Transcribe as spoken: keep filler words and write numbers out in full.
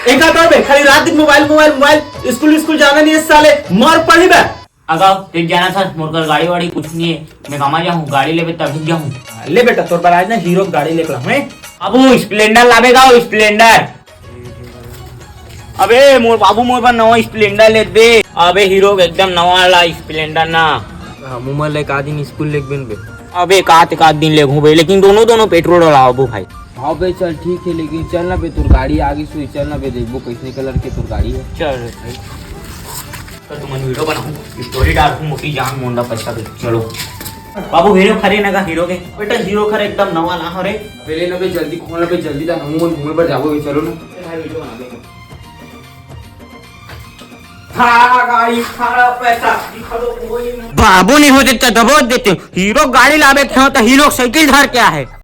एक बात और बे, खाली रात दिन mobile, mobile, mobile, school, school जाना नहीं है साले, मर पड़ी बे। अगाओ, तें जानथस, मोर कर गाड़ी वाड़ी कुछ नहीं है, मैं कमा जाहूँ, गाड़ी लेबे तभी जाहूँ। ले बेटा, तोर बर आज ना हीरो के गाड़ी लेके लाहूँ, हैं? बाबू, स्प्लेंडर लाबे गा, स्प्लेंडर। अबे, मोर बाबू मोर बर नवा स्प्लेंडर ले दे। अबे, हीरो के एकदम नवा वाला स्प्लेंडर ना। हाँ, मुँह में ले का दिन स्कूल लेके बेन बे। अबे, का ते का दिन लेगहूँ बे, लेकिन दोनों, दोनों पेट्रोल डलाओ बो भाई। हाँ बे, चल ठीक है, लेकिन चल ना बे, तोर गाड़ी आगे सुई, चल ना बे, देखबो कैसने कलर के तोर गाड़ी है। चल रे भाई। तो तुमन वीडियो बनाऊँ, स्टोरी डालूँ, मोटी जान मोंडा पैसा दे, चलो। बाबू, हीरो खरे ना का हीरो के? बेटा, हीरो खरे एकदम नवा ना हो रे। अबे ले ना बे, जल्दी खोल ना बे, जल्दी दा, हम घूमे बर जाबो बे, चलो ना। ए भाई, वीडियो बना दे। खा गाड़ी, खा पैसा, दिखा दो कोई ना। बाबू नहीं होते तो दबोच देते। हीरो गाड़ी लाबे थे तो हीरो साइकिल धर के आहे।